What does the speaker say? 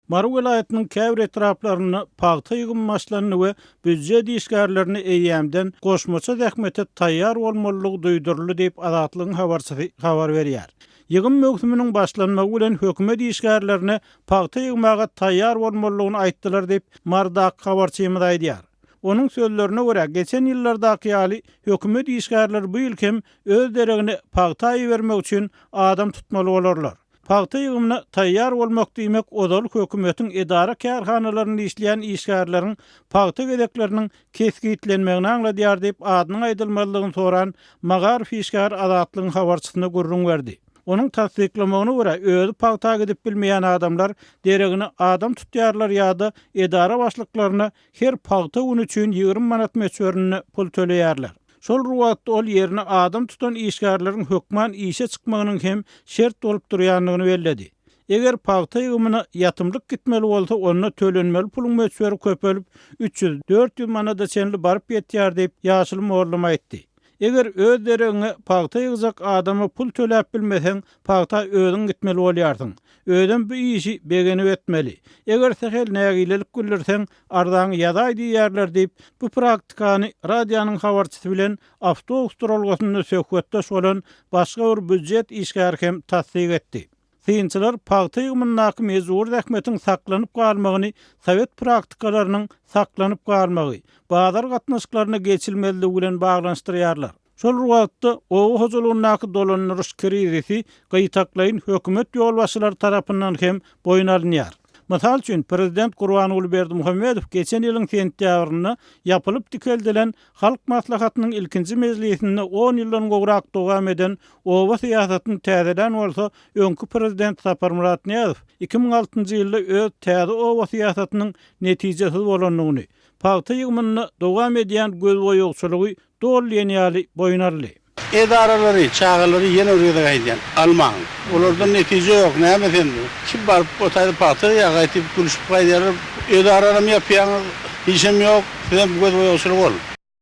Mary welaýatynyň käbir etraplarynda pagta ýygymy başlandy we býujet işgärlerine eýýämden goşmaça zähmete taýýar bolmalydygy duýduryldy diýip, Azatlygyň habarçysy habar berýär. Ýygym möwsüminiň başlanmagy bilen hökümet işgärlerine pagta ýygmaga taýýar bolmalydygyny aýtdylar diýip, Marydaky habarçymyz aýdýar. Onuň sözlerine görä, geçen ýyllardaky ýaly hökümet işgärleri bu ýyl hem öz deregine pagta ibermek üçin adam tutmaly bolarlar. Pagta ýygymyna taýýar bolmak diýmek ozal hökümetiň edara-kärhanalarynda işleýän işgärleriň pagta gezekleriniň kesgitlenmegini aňladýar diýip, adynyň aýdylmazlygyny soran magaryf işgäri Azatlygyň habarçysyna gürrüň berdi. Onuň tassyklamagyna görä, özi pagta gidip bilmeýän adamlar deregine adam tutýarlar ýa-da edara başlyklaryna her pagta güni üçin 20 manat möçberinde pul töleýärler. Şol bir wagtda ol ýerine adam tutan işgärleriň hökman işe çykmagynyň hem şert bolup durýandygyny belledi. Eger pagta ýygymyna ýatymlyk gitmeli bolsa, onda tölenmeli puluň möçberi köpelip, 300, 400 manada çenli baryp ýetýär diýip, ýaşuly mugallym aýtdy. Eger öz deregiňe pagta ýygjak adama pul töläp bilmeseň, pagta özüň gitmeli bolýarsyň. Özem bu işi begenip etmeli. Eger sähel nägilelik bildirseň, arzaňy ýazaý diýýärler diýip, bu praktikany radionyň habarçysy bilen awtobus duralgasynda söhbetdeş bolan başga bir býujet işgäri hem tassyk etdi. Synçylar pagta ýygymyndaky mejbury zähmetiň saklanyp galmagyny sowet praktikalarynyň saklanyp galmagy, bazar gatnaşyklaryna geçilmezligi bilen baglanyşdyrýarlar. Şol bir wagtda, oba hojalygyndaky dolandyryş krizisi gytaklaýyn hökümet ýolbaşçylary tarapyndan hem boýun alynýar. Mysal üçin, prezident Gurbanguly Berdimuhamedow geçen ýylyň sentýabrynda ýapylyp dikeldilen Halk Maslahatynyň ilkinji mejlisinde on ýyldan gowrak dowam eden oba syýasatyny täzelän bolsa, öňki prezident Saparmyrat Nyýazow 2006-njy ýylda öz täze oba syýasatynyň netijesiz bolandygyny, pagta ýygymynda dowam edýän gözboýagçylygy doly diýen ýaly boýun aldy. Edaralary, çagalary ýene bir gezek aýdýan, almaň. Olardan netije ýok, näme sen, kim baryp o taýda pagta ýa gaýtyp gülüşip gaýdýarlar, edaralam ýapýaňyz, işem ýok, sizem gözboýagçylyk ol.